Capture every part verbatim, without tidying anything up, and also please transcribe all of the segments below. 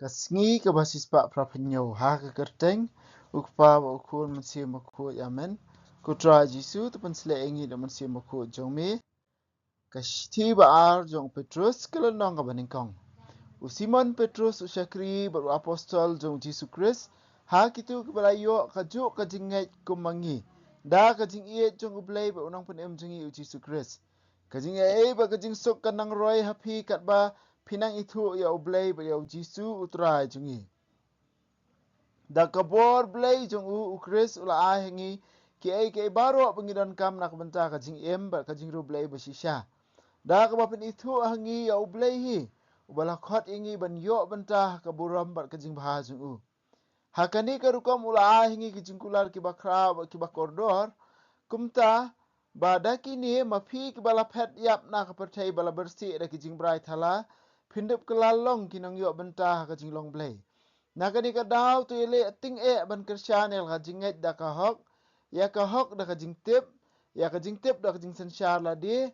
Ka sngi kaba shispah phraphew hynñiew ha ka kyrteng U Kpa bad U Khun Mynsiem Bakhuid, amen. Ko Trai Jisu, to pynshlei ïa ngi da u Mynsiem Bakhuid jong me. Ka shithi ba ar jong u Petrus, ka lynnong kaba nyngkong. U Simon Petrus u shakri bad u apostol jong u Jisu Khrist, ha kito kiba la ïoh kajuh ka jingngeit kum ma ngi da ka jingïeit jong U Blei bad U Nongpynim jong ngi u Jisu Khrist. Ka jingaiei bad ka jingsuk kan nang roi ha phi katba phi nang ithuh ïa U Blei bad ïa u Jisu U Trai jong ngi. Da ka bor Blei jong u, u Khrist u la ai ha ngi kiei kiei baroh ba ngi donkam na ka bynta ka jingim bad ka jingriewblei bashisha. Da kaba pynithuh ha ngi ïa U Blei hi, uba la khot ïa ngi ban ïoh bynta ha ka burom bad ka jingbha jong u. Ha kane ka rukom u la ai ha ngi ki jingkular kiba khraw bad kiba kordor. Kumta, ba da kine ma phi kiba la phet ïap na ka pyrthei ba la bersih da ki jingbrai thala, phin dup kylla long ki nongïoh bynta ha ka jinglong Blei. Na kane ka daw to ïaleh tyngeh ban kyrshan ïa ka jingngeit da ka hok, ïa ka hok da ka jingtip, ïa ka jingtip da ka jingsynshar lade,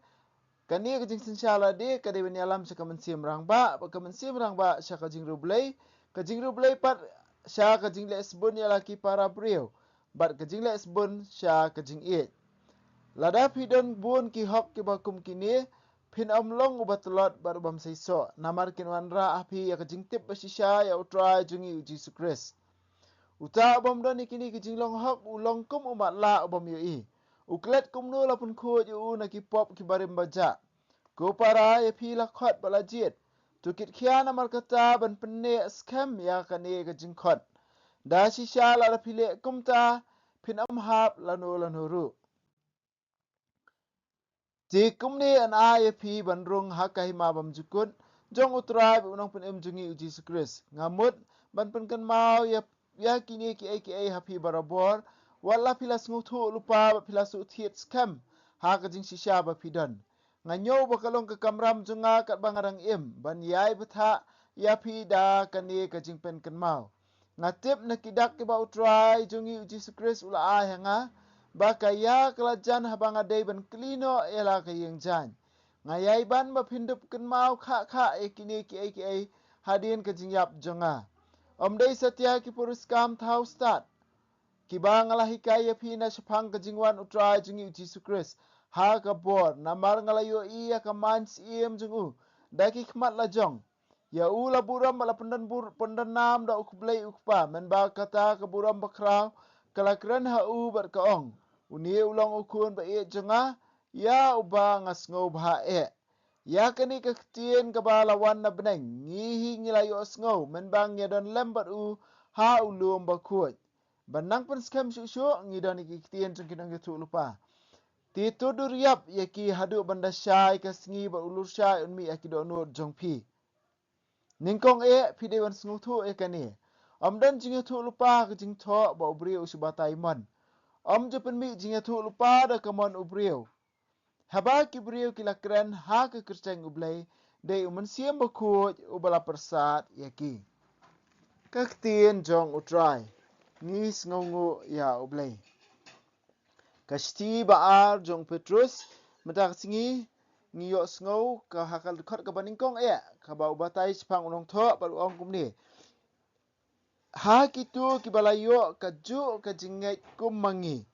kane ka jingsynshar lade ka dei ban ïalam sha ka mynsiem rangbah, bad ka mynsiem rangbah sha ka jingriewblei, ka jingriewblei pat sha ka jingleh sbun ïa la ki para briew, bad ka jingleh sbun sha ka jingïeit. Lada phi don bun ki hok kiba kum kine, phin ym long uba tlot bad u bym seisoh, namar kin wanrah ha phi ïa ka jingtip bashisha ïa U Trai jong ngi u Jisu Khrist. Uta u bym don ïa kine ki jinglong hok u long kum u matlah u bym ïohi. U klet kumno la pynkhuid ïa u na ki pop kiba rim ba jah. Ko para, ïa phi la khot bad la jied. To kit khia namar kata ban pynneh skhem ïa kane ka jingkhot. Da shisha lada phi leh kumta, phin ym hap lano lano ruh. Te kumne yn ai ïa phi ban rung ha ka hima bymjukut jong U Trai bad U Nongpynim jong ngi u Jisu Khrist. Nga mut ban pynkynmaw ïa, ïa kine kiei kiei ha phi barabor, wat la phi la sngewthuh lypa bad phi la shu thied skhem ha ka jingshisha ba phi don. Nga ñiew ba ka long ka kamram jong nga katba nga dang im ban ïai bthah ïa phi da kane ka jingpynkynmaw. Nga tip na ki dak kiba U Trai jong ngi u Jisu Khrist u la ai ha nga, ba ka ïa ka la jan haba nga dei ban kli noh ïa la ka ïing jaiñ. Nga ïai ban ba phin dup kynmaw khah khah ïa kine kiei kiei hadien ka jingïap jong nga. Ym dei satia ki puriskam thaw stad kiba nga la hikai ïa phi na shaphang ka jingwan U Trai jong ngi u Jisu Khrist ha ka bor, namar nga la ïohi ïa ka mynsiem jong u da ki khmat la jong. Ïa u la burom bad la pyndon bur-, pyndon nam da U Blei U Kpa, mynba kata ka burom bakhraw ka la kren ha u bad ka ong, une u long U Khun ba ïeit jong nga, ïa uba nga sngewbha eh. Ïa kane ka ktien kaba la wan na bneng ngi hi ngi la ïohsngew mynba ngi don lem bad u ha u lum bakhuid. Ban nang pynskhem shuh shuh, ngi don ïa ki ktien jong ki nongïathuhlypa. Te to dur ïap ïa ki haduh ban da shai ka sngi bad u lurshai un mih ha ki dohnud jong phi. Nyngkong eh phi dei ban sngewthuh ïa kane. Ym don jingïathuhlypa ha ka jingthoh ba u briew u shu batai mon. Ym ju pynmih jingïathuhlypa da ka mon u briew. Haba ki briew ki la kren ha ka kyrteng U Blei, dei U Mynsiem Bakhuid uba la pyrsad ïa ki. Ka ktien jong U Trai. Ngi sngewnguh ïa U Blei. Ka shithi ba ar jong u Petrus, mynta ka sngi ngi ïohsngew ka ha ka dkhot kaba nyngkong eh, kaba u batai shaphang u nongthoh bad u ong kumne. Ha kito kiba la ïoh kajuh ka jingngeit kum ma ngi.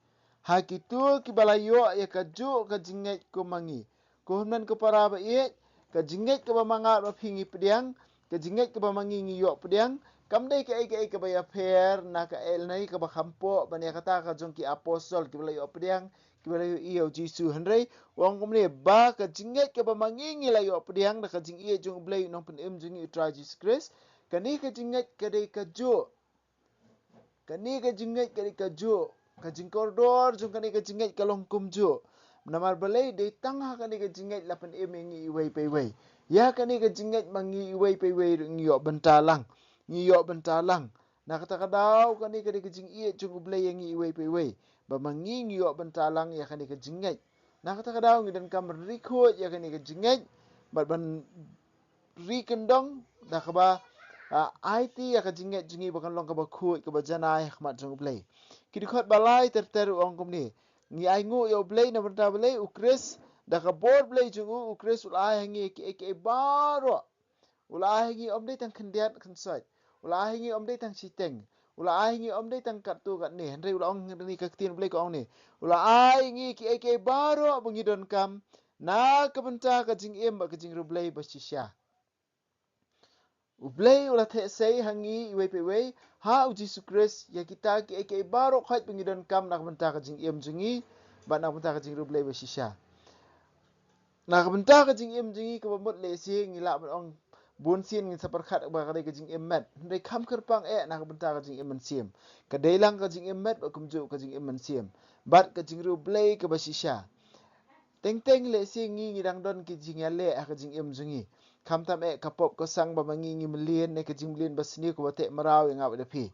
Ha kito kiba la ïoh ïa kajuh ka jingngeit kum ma ngi. Ko hynmen ko para ba ïeit, ka jingngeit kaba ma nga bad ma phi ngi pdiang, ka jingngeit kaba ma ngi ngi ïoh pdiang, kam dei kaei kaei kaba ïapher na kaei ne kaba kham poh ban ïa kata ka jong ki apostol kiba la ïoh pdiang, kiba la ïohi ïa u Jisu. Hynrei u ong kumne ba ka jingngeit kaba ma ngi ngi la ïoh pdiang da ka jingïeit jong U Blei u Nongpynim jong ngi U Trai Jisu Khrist, kane ka jingngeit ka dei kajuh. Kane ka jingngeit ka dei kajuh, ka jingkordor jong kane ka jingngeit ka long kumjuh. Namar balei? Dei tang ha kane ka jingngeit la pynim ïa ngi iwei pa iwei. Ïa kane ka jingngeit ma ngi iwei pa iwei ruh ngi ïoh bynta lang. Ngi ïoh bynta lang. Na kata ka daw kane ka dei ka jingïeit jong U Blei ïa ngi iwei pa iwei. Ba ma ngi ngi ïoh bynta lang ïa kane ka jingngeit. Na kata ka daw ngi donkam ri khuid ïa kane ka jingngeit. Bad ban ri kyndong da kaba, ah, aiti ïa ka jingngeit jong ngi ba kan long kaba khuid kaba janai ha khmat jong U Blei. Ki dkhot ba lai ter ter u ong kumne. Ngi ainguh ïa U Blei na bynta balei? U Khrist, da ka bor Blei jong u, U Khrist u la ai ha ngi kiei kiei baroh. U la ai ha ngi ym dei tang khyndiat khynsoit. U la ai ha ngi ym dei tang shiteng. U la ai ha ngi ym dei tang katto katne. Hynrei u la ong ha ngi, ka ktien Blei ka ong ne, u la ai ha ngi kiei kiei baroh ba ngi donkam na ka bynta ka jingim bad ka jingriewblei ba shisha. U Blei u la theh sei ha ngi iwei pa iwei ha u Jisu Khrist ïa kita kiei kiei baroh khoit ba ngi donkam na ka bynta ka jingim jong ngi bad na ka bynta ka jingriewblei ba shisha. Na ka bynta ka jingim jong ngi kaba mut lehse ngi lah ban ong bun sien ngin sa pyrkhat ba ka dei ka jingim met. Hynrei kham kyrpang eh na ka bynta ka jingim mynsiem. Ka dei lang ka jingim met bad kumjuh ka jingim mynsiem bad ka jingriewblei kaba shisha. Teng teng lehse ngi ngi dang don ki jingïaleh ha ka jingim jong ngi. Khamtam eh ka pop ka sang ba ma ngi ngi mlien ne ka jingmlien ba sniew kaba teh mraw ïa nga bad ïa phi.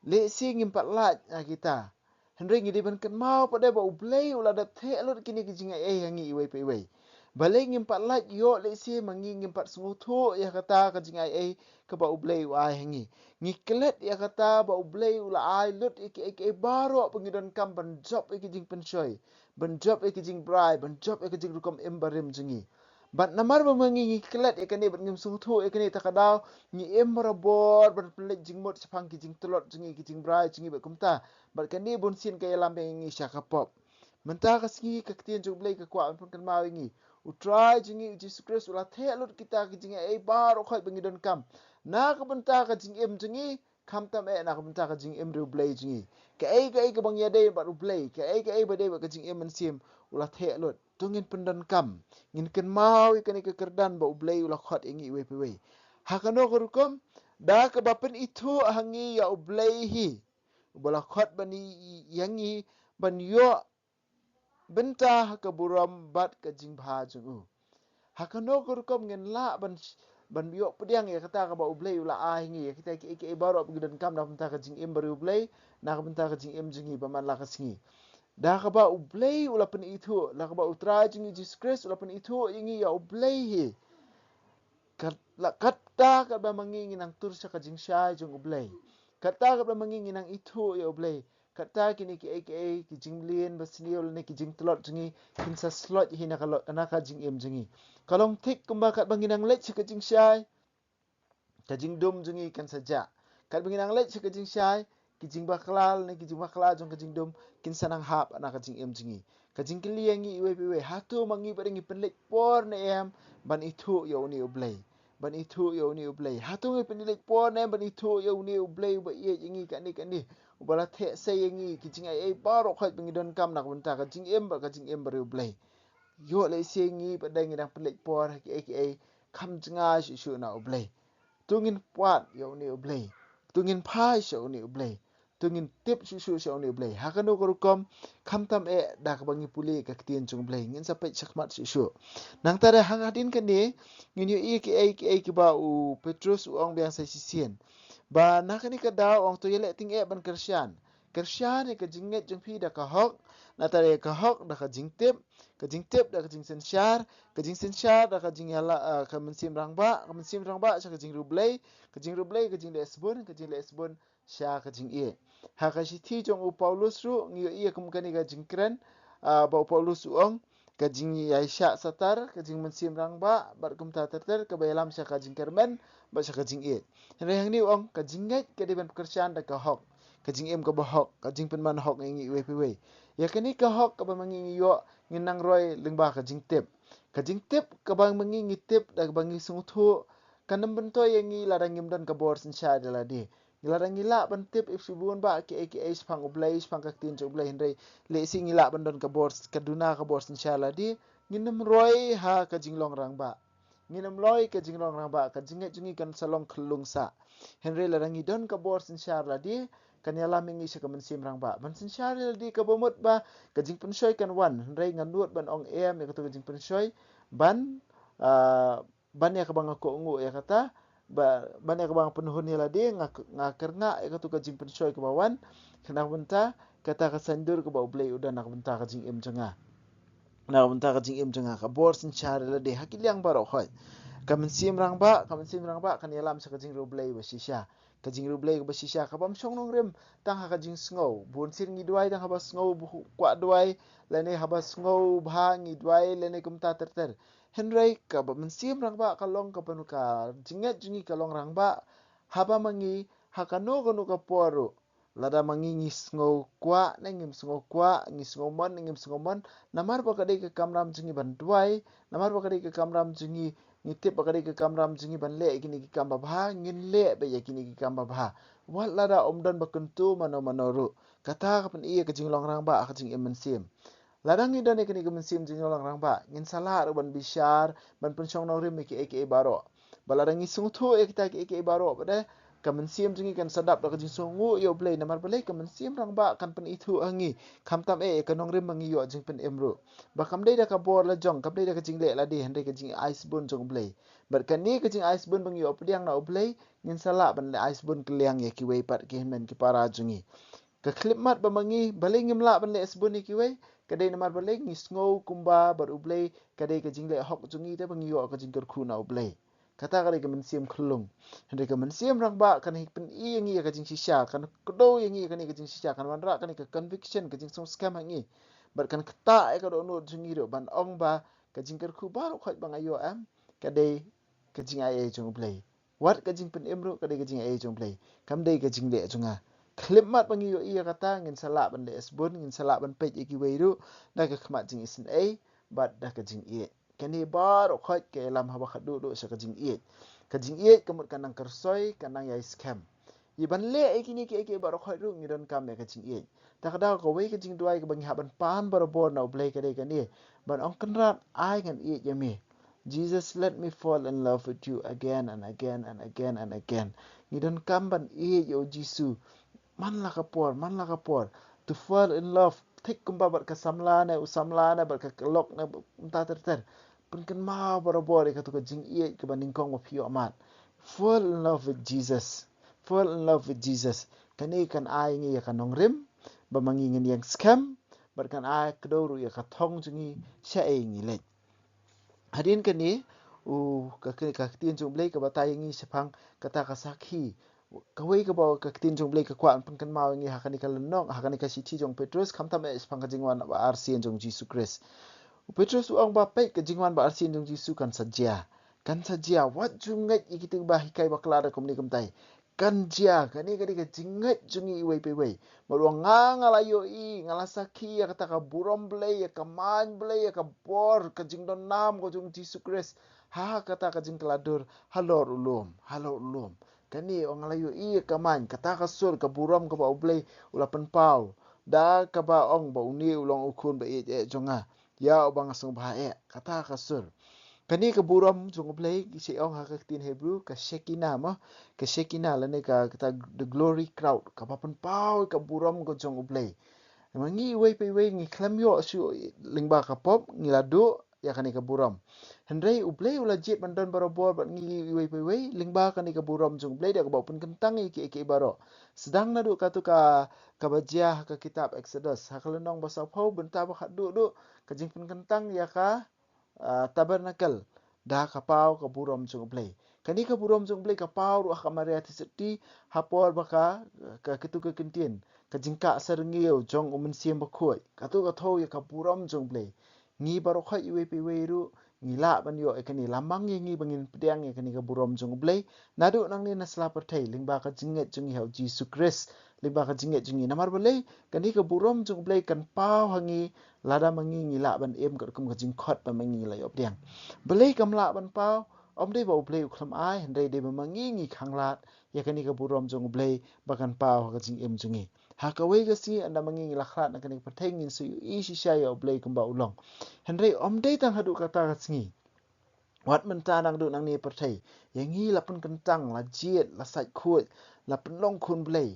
Lehse ngim pat lait ha kita. Hynrei ngi dei ban kynmaw pat de ba U Blei u la dep theh lut kine ki jingai ei ha ngi iwei pa iwei. Balei ngim pat lait ïoh lehse ma ngi ngim pat sngewthuh ïa kata ka jingai ei kaba U Blei u ai ha ngi. Ngi klet ïa kata ba U Blei u la ai lut ïa kiei kiei baroh ba ngi donkam ban jop ïa ki jingpynshoi, ban jop ïa ki jingbrai, ban jop ïa ki jingrukom im barim jong ngi. Bad namar ba ma ngi ngi klet ïa kane bad ngim sngewthuh ïa kane, ta ka daw ngi im barabor ban pynleit jingmut shaphang ki jingtlot jong ngi, ki jingbrai jong ngi bad kumta. Bad kane bun sien ka ïalam ïa ngi sha ka pop. Mynta ka sngi ka ktien jong U Blei ka kwah ban pynkynmaw ïa ngi. U Trai jong ngi U Jisu Khrist u la theh lut kita ki jingai ei baroh khoit ba ngi donkam na ka bynta ka jingim jong ngi, khamtam eh na ka bynta ka jingim riewblei jong ngi. Kaei kaei kaba ngi ïadei bad U Blei, kaei kaei ba dei bad ka jingim mynsiem, u la theh lut. To ngin pyndonkam, ngin kynmaw ïa kane ka kyrdan ba U Blei u la khot ïa ngi iwei pa iwei. Ha kano ka rukom? Da kaba pynithuh ha ngi ïa U Blei hi, uba la khot ban ïa ngi ban ïoh bynta ha ka burom bad ka jingbha jong u. Ha kano ka rukom ngin lah ban, ban ïoh pdiang ïa kata kaba U Blei u la ai ha ngi, ïa kita kiei kiei baroh ba ngi donkam na ka bynta ka jingim bariewblei, na ka bynta ka jingim jong ngi ba man la ka sngi? Da kaba U Blei u la pynithuh, da kaba U Trai jong ngi Jisu Khrist u la pynithuh ïa ngi ïa U Blei hi. Kat, la, kata kaba ma ngi ngi nang tur sha ka jingshai jong U Blei. Kata kaba ma ngi ngi nang ithuh ïa U Blei. Kata kine kiei kiei ki jingmlien ba sniew lane ki jingtlot jong ngi kin sa sloit hi na ka lo-, na ka jingim jong ngi. Ka long thik kumba katba ngi nang leit sha ka jingshai, ka jingdum jong ngi kan sa jah. Katba ngi nang leit sha ka jingshai, ki jingbakla lane ki jingbakla jong ka jingdum kin sa nang hap na ka jingim jong ngi. Ka jingkylli ïa ngi iwei pa iwei, hato ma ngi pat ngi pynleit por ne em ban ithuh ïa une U Blei? Ban ithuh ïa une U Blei. Hato ngi pynleit por ne em ban ithuh ïa une U Blei uba ïeit ïa ngi kane kane, uba la theh sei ïa ngi ki jingai ei baroh khoit ba ngi donkam na ka bynta ka jingim bad ka jingim bariewblei? Ïoh lehse ngi pat de ngi dang pynleit por ha kiei kiei kham jngai shuh shuh na U Blei. To ngin pyrkhat ïa une U Blei. To ngin phai sha une U Blei. To ngin tip shuh shuh sha une U Blei. Ha kano ka rukom? Khamtam eh da kaba ngi pule ka ktien jong U Blei. Ngin sa peit shakhmat shuh shuh. Nangta da hang hadien kane ngin ïohi kiei kiei kiba u Petrus u ong biang sa shisien. Ba na kane ka daw u ong, to ïaleh tyngeh ban kyrshan. Kyrshan ïa ka jingngeit jong phi da ka hok, nangta ïa ka hok da ka jingtip, ka jingtip da ka jingsynshar, ka jingsynshar da ka jingïala, ah, ka mynsiem rangbah, ka mynsiem rangbah sha ka jingriewblei, ka jingriewblei ka jingleh sbun, ka jingleh sbun sha ka jingïeit. Ha ka shithi jong u Paulus ruh ngi ïohi ïa kum kane ka jingkren, ah, ba u Paulus u ong, ka jingïaishah satar, ka jingmynsiem rangbah, bad kumta ter ter kaba ïalam sha ka jingkyrmen bad sha ka jingïeit. Hynrei hangne u ong, ka jingngeit ka dei ban kyrshan da ka hok, ka jingim kaba hok, ka jingpynman hok ïa ngi iwei pa iwei. Ïa kane ka hok kaba ma ngi ngi ïoh, ngin nang roi lyngba ka jingtip. Ka jingtip kaba ma ngi ngi tip da kaba ngi sngewthuh, kan ym bynta ïa ngi lada ngim don ka bor synshar ïa lade. Lada ngi lah ban tip ïa shibun bah kiei kiei shaphang U Blei, shaphang ka ktien jong U Blei, hynrei lehse ngi lah ban don ka bor, ka duna ka bor synshar ïa lade, ngin ym roi ha ka jinglong rangbah. Ngin ym roi ka jinglong rangbah, ka jingngeit jong ngi kan sa long khyllung sah. Hynrei lada ngi don ka bor synshar ïa lade, kan ïalam ïa ngi sha ka mynsiem rangbah ban synshar ïa lade, kaba mut ba ka jingpynshoi kan wan. Hynrei nga nud ban ong em ïa kato ka jingpynshoi ban, ah, ban ïa kaba nga kohnguh ïa kata, ba, ban ïa kaba nga pynhun ïa lade, nga, nga kyrngah ïa kato ka jingpynshoi kaba wan, khnang ba mynta kata ka saiñdur kaba U Blei u don na ka bynta ka jingim jong nga. Na ka bynta ka jingim jong nga, ka bor synshar ïa lade ha ki liang baroh khoit. Ka mynsiem rangbah, ka mynsiem rangbah kan ïalam sha ka jingriewblei ba shisha. Ka jingriewblei kaba shisha, kabym shong nongrim tang ha ka jingsngew. Bun sien ngi duwai tang haba sngew ba kwah duwai, lane haba sngew bha ngi duwai, lane kumta ter ter. Hynrei kaba mynsiem rangbah ka long kaba ka jingngeit jong ngi ka long rangbah Haba ma ngi, ha kano kano ka por ruh, lada ma ngi ngi sngew kwah ne ngim sngew kwah, ngi sngew mon ne ngim sngew mon, namar ba ka dei ka kamram jong ngi ban duwai, namar ba ka dei ka kamram jong ngi, ngi tip ba ka dei ka kamram jong ngi ban leh ïa kine ki kam babha, ngin leh beit ïa kine ki kam babha. Wat lada ym don ba kyntu mano mano ruh. Kata ka pyni ïa ka jinglong rangbah ha ka jingim mynsiem. Lada ngi don ïa kane ka mynsiem jinglong rangbah, ngin sa lah ruh ban bishar, ban pynshong nongrim ïa kiei kiei baroh. Bad lada ngi sngewthuh ïa kita kiei kiei baroh, bad ka mynsiem jong ngi kan sa dap da ka jingsngewnguh ïa U Blei, namar balei, ka mynsiem rangbah kan pynithuh ha ngi, khamtam eh ïa ka nongrim ba ngi ïoh jingpynim ruh. Ba kam dei da ka bor la jong, kam dei da ka jingleh lade, hynrei ka jingai sbun jong U Blei. Bad kane ka jingai sbun ba ngi ïoh pdiang na U Blei, ngin sa lah ban leh ai sbun kylliang ïa kiwei pat ki hynmen ki para jong ngi. Ka khyllipmat ba ma ngi, balei ngim lah ban leh sbun ïa kiwei, ka dei namar balei, ngi sngew kumba bad U Blei ka dei ka jingleh hok jong ngi, te ba ngi ïoh ka jingkyrkhu na U Blei. Kata ka dei ka mynsiem khyllung. Hynrei ka mynsiem rangbah kan pyni ïa ngi ïa ka jingshisha, kan kdew ïa ngi ïa kane ka jingshisha, kan wanrah kane ka conviction, ka jingsngewskhem ha ngi. Bad kan ktah ïa ka dohnud jong ngi ruh ban ong ba ka jingkyrkhu baroh khoit ba nga ïoh em, ka dei ka jingai ei jong U Blei. Wat ka jingpynim ruh ka dei ka jingai ei jong U Blei, kam dei ka jingleh jong nga. Khyllipmat ba ngi ïohi ïa kata, ngin sa lah ban leh sbun, ngin sa lah ban peit ïa kiwei ruh da ka khmat jingisynei bad da ka jingïeit. Kane baroh khoit ka ïalam haba khatduh duh sha ka jingïeit. Ka jingïeit ka mut ka nang kyrsoi, ka nang ïai skhem. Ïa ban leh ïa kine kiei kiei baroh khoit ruh ngi donkam ïa ka jingïeit. Ta ka daw kawei ka jingduwai kaba ngi hap ban pan barabor na U Blei ka dei kane, ban ong, Kynrad, ai ngan ïeit ïa me. Jesus, let me fall in love with you again and again and again and again. Ngi donkam ban ïeit ïa U Jisu man la ka por, man la ka por. To fall in love, thik kumba bad ka samla ne u samla ne bad ka lok ne, mynta ter ter. Pynkynmaw barabor ïa katu ka jingïeit kaba nyngkong ba phi ïoh mad. Fall in love with Jesus. Fall in love with Jesus. Kane kan ai ngi ïa ka nongrim ba ma ngi ngin ïeng skhem, bad kan ai kdew ruh ïa ka thong jong ngi shaei ngi leit. Hadien kane, u, ka, ka, ka ktien jong U Blei ka batai ïa ngi shaphang kata ka sakhi. Kawei kaba ka ktien jong U Blei ka kwah pynkynmaw ïa ngi ha kane ka lynnong, ha kane ka shithi jong u Petrus, khamtam eh shaphang ka jingwan ba arsien jong u Jisu Khrist. U Petrus u ong ba peit, ka jingwan ba arsien jong u Jisu kan sa jia. Kan sa jia, wat ju ngeit ïa kito kiba hikai bakla da kumne kumtai. Kan jia, kane ka dei ka jingngeit jong ngi iwei pa iwei. Bad u ong, nga, nga la ïohi, nga la sakhi ïa kata ka burom Blei, ïa ka main Blei, ïa ka bor, ka jingdonnam ka jong u Jisu Khrist ha kata ka jingkylla dur halor u lum, halor u lum. Kane u ong, nga la ïohi ïa ka main, kata ka sur, ka burom kaba U Blei u la pynpaw da kaba ong ba une u long u khun ba ïeit eh jong nga, ïa uba nga sngewbha eh, kata ka sur. Kane ka burom jong U Blei, ki sa ong ha ka ktien Hebru, ka Shekinah mo, ka Shekinah lane ka, kata the glory cloud, kaba pynpaw ka burom ka jong U Blei. Ma ngi iwei pa iwei ngi khlem ïoh shuh lyngba ka pop, ngi la duh ïa kane ka burom. Hynrei U Blei u la jied ban don barabor bad ngi iwei pa iwei lyngba kane ka burom jong U Blei, da kaba u pynkyntang ïa kiei kiei baroh. Sdang naduh katu ka, kaba jia ha ka kitab Exodus, ha ka lynnong ba saphew, bynta ba khatduh duh, ka jingpynkyntang ïa ka, ah, tabernacle, da ka paw ka burom jong U Blei. Kane ka burom jong U Blei ka paw ruh ha ka Maria Theisotti, ha por ba ka, ka, katu ka kyntien, ka jingkah syrngiew jong U Mynsiem Bakhuid. Katu ka thew ïa ka burom jong U Blei. Ngi baroh khoit iwei pa iwei ruh ngi lah ban ïoh ïa kane, la mang ïa ngi ba ngin pdiang ïa kane ka burom jong U Blei. Naduh nangne na sla pyrthei, lyngba ka jingngeit jong ngi ha U Jisu Khrist, lyngba ka jingngeit jong ngi. Namar balei, kane ka burom jong U Blei kan paw ha ngi, lada ma ngi ngi lah ban im katkum ka jingkhot ba ma ngi la ïoh pdiang. Balei kam lah ban paw? Ym dei ba U Blei u khlem ai, hynrei dei ba ma ngi ngi khanglad ïa kane ka burom jong U Blei ba kan paw ha ka jingim jong ngi. Ha kawei ka sngi, ynda ma ngi ngi la khlad na kane ka pyrthei, ngin sa ïohi shisha ïa U Blei kumba u long. Hynrei ym dei tang haduh kata ka sngi. Wat mynta, naduh nangne pyrthei, ïa ngi la pynkyntang, la jied, la sait khuid, la pynlong khun Blei.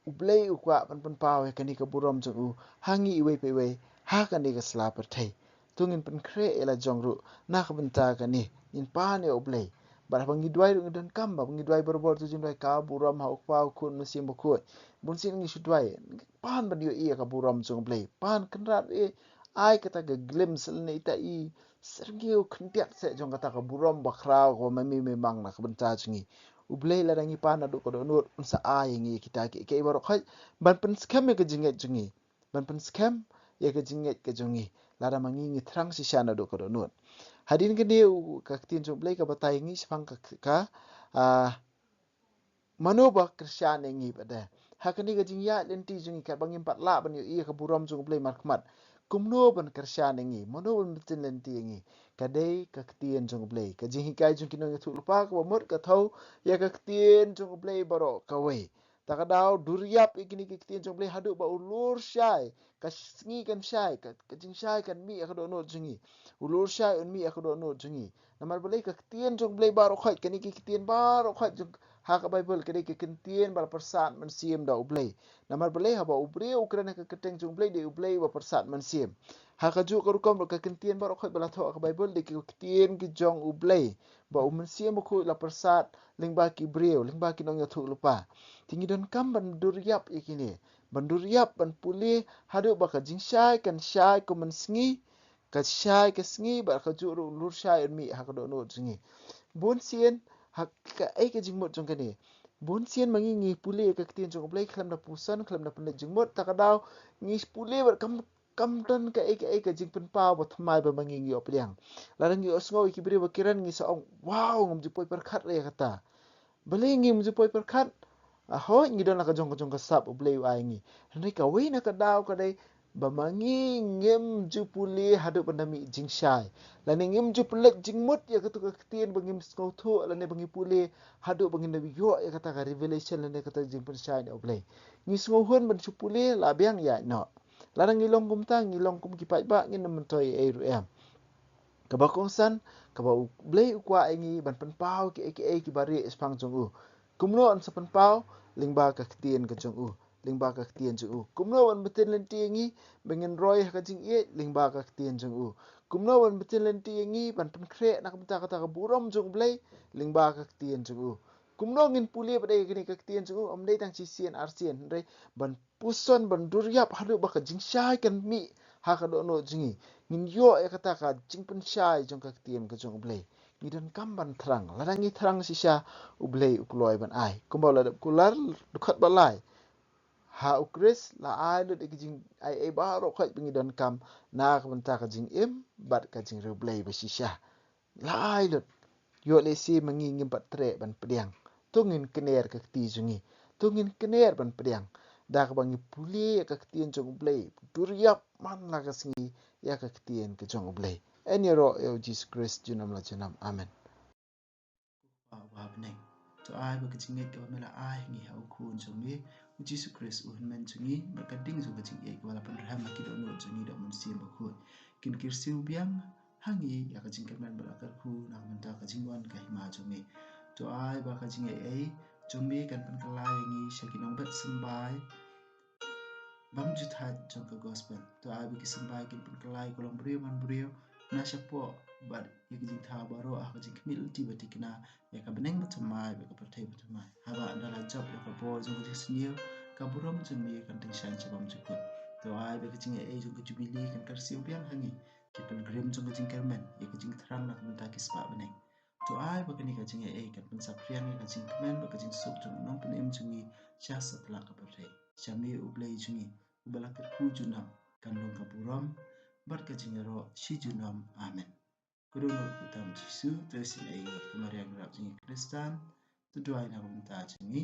U Blei u kwah ban pynpaw ïa kane ka burom jong u ha ngi iwei pa iwei ha kane ka sla pyrthei. To ngin pynkhreh ïa la jong ruh na ka bynta kane, ngin pan ïa U Blei. Bad haba ngi duwai ruh ngi donkam ba ngi duwai barabor, to jingduwai, ka burom ha U Kpa, U Khun, U Mynsiem Bakhuid. Bun sien ngi shu duwai, pan ban ïohi ïa ka burom jong U Blei. Pan, Kynrad eh, ai kata ka glimpse lane ita i syrngiew khyndiat seh jong kata ka burom bakhraw kaba ma me me mang na ka bynta jong ngi. U Blei, lada ngi pan naduh ka dohnud, un sa ai ïa ngi kita kiei kiei baroh khoit ban pynskhem ïa ka jingngeit jong ngi, ban pynskhem ïa ka jingngeit ka jong ngi, lada ma ngi ngi thrang shisha naduh ka dohnud. Hadien kane u, ka ktien jong U Blei ka batai ïa ngi shaphang ka, ka, ah, mano ba kyrshan ïa ngi pat de. Ha kane ka jingïaid lynti jong ngi katba ngim pat lah ban ïohi ïa ka burom jong U Blei markhmat, kumno ban kyrshan ïa ngi, mano ban btin lynti ïa ngi? Ka dei ka ktien jong U Blei. Ka jinghikai jong ki nongïathuhlypa kaba mut ka thew ïa ka ktien jong U Blei baroh kawei. Ta ka daw, dur ïap ïa kine ki ktien jong U Blei haduh ba u lur shai, ka sngi kan shai, ka, ka jingshai kan mih ha ka dohnud jong ngi. U lur shai un mih ha ka dohnud jong ngi. Namar balei? Ka ktien jong U Blei baroh khoit, kine ki ktien baroh khoit jong, ha ka Baibl, ka dei ki ktien ba la pyrsad mynsiem da U Blei. Namar balei? Haba u briew u kren ha ka kyrteng jong U Blei, dei U Blei ba pyrsad mynsiem. Ha kajuh ka rukom ruh, ka ktien baroh khoit ba la thoh ha ka Baibl dei ki ktien ki jong U Blei, ba U Mynsiem Bakhuid la pyrsad lyngba ki briew, lyngba ki nongïathuhlypa. Te ngi donkam ban dur ïap ïa kine, ban dur ïap, ban pule haduh ba ka jingshai kan shai kum mynsngi, ka shai ka sngi, bad kajuh ruh u lur shai un mih ha ka dohnud jong ngi. Bun sien, ha kaei ka jingmut jong kane? Bun sien ma ngi, ngi pule ïa ka ktien jong U Blei khlem da puson, khlem da pynleit jingmut, ta ka daw ngi pule bad kam, kam don kaei kaei ka jingpynpaw ba thymmai ba ma ngi ngi ïoh pdiang. Lada ngi ïohsngew ïa ki briew ba kren, ngi sa ong, "Wow, ngam ju poi pyrkhat re ïa kata." Balei ngim ju poi pyrkhat? Ahoi, ngi don la ka jong ka jong ka sap U Blei u ai ngi. Hynrei kawei na ka daw ka dei ba ma ngi ngim ju pule haduh ban da mih jingshai, lane ngim ju pynleit jingmut ïa katu ka ktien ba ngim sngewthuh, lane ba ngi pule haduh ba ngin da ïoh ïa kata ka revelation, lane kata ka jingpynshai na U Blei. Ngi sngewhun ban shu pule, la biang ïaid noh. Lada ngi long kumta, ngi long kum ki paidbah, ngin ym myntoi ei ruh em. Kaba kongsan, kaba U Blei u kwah ïa ngi ban pynpaw kiei kiei kiba rieh shaphang jong u. Kumno un sa pynpaw? Lyngba ka ktien ka jong u. Lyngba ka ktien jong u. Kumno ban btin lynti ïa ngi ba ngin roi ha ka jingïeit? Lyngba ka ktien jong u. Kumno ban btin lynti ïa ngi ban pynkhreh na ka bynta kata ka burom jong U Blei? Lyngba ka ktien jong u. Kumno ngin pule pat ïa kane ka ktien jong u? Ym dei tang shisien arsien, hynrei ban puson, ban dur ïap haduh ba ka jingshai kan mih ha ka dohnud jong ngi, ngin ïoh ïa kata ka jingpynshai jong ka ktien ka jong U Blei. Ngi donkam ban thrang. Lada ngi thrang shisha, U Blei u kloi ban ai. Kumba la dep kular, dkhot ba lai. Ha U Khrist la ai lut ïa ki jingaiei baroh khoit ba ngi donkam na ka bynta ka jingim bad ka jingriewblei ba shisha. La ai lut. Ïoh lehse ma ngi ngim pat treh ban pdiang. To ngin kner ka kti jong ngi. To ngin kner ban pdiang. Da kaba ngi pule ïa ka ktien jong U Blei, dur ïap man la ka sngi ïa ka ktien ka jong U Blei. Yn ïaroh ïa U Jisu Khrist junom la junom. Amen. Ko Kpa uba ha bneng, to ai ba ka jingngeit kaba me la ai ha ngi ha U Khun jong me U Jisu Khrist, U Hynmen jong ngi, bad ka ding jong ka jingngeit kaba la pynrhem ha ki dohnud jong ngi da U Mynsiem Bakhuid, kin kyrsiew biang ha ngi ïa ka jingkyrmen bad la kyrkhu na ka bynta ka jingwan ka hima jong me. To ai ba ka jingaiei jong me kan pynkylla ïa ngi sha ki nongbet symbai bymjuthaid jong ka gospel. To ai ba ki symbai kin pynkylla ïa ka longbriew manbriew na shapoh bad ïa ka jingthaw baroh ha ka jingkhmih lynti ba thikna ïa ka bneng bathymmai bad ka pyrthei bathymmai. Haba ynda la jop ïa ka bor jong ka jingsniew, ka burom jong me kan tyngshaiñ sha bymjukut. To ai ba ka jingaiei jong ka jubili kan kyrsiew biang ha ngi, ki pilgrim jong ka jingkyrmen, ïa ka jingthrang na ka bynta ki spah bneng. To ai ba kane ka jingaiei kan pynsaphriang ïa ka jingkmen bad ka jingsuk jong u Nongpynim jong ngi sha satlak ka pyrthei. Sha me U Blei jong ngi uba la kyrkhu junom, kan long ka burom bad ka jingïaroh shi junom. Amen. Ka dohnud kyrteng U Jisu, to isynei ïa ngi. Ka Maria nongrep jong ngi Khristan, to duwai na ka bynta jong ngi.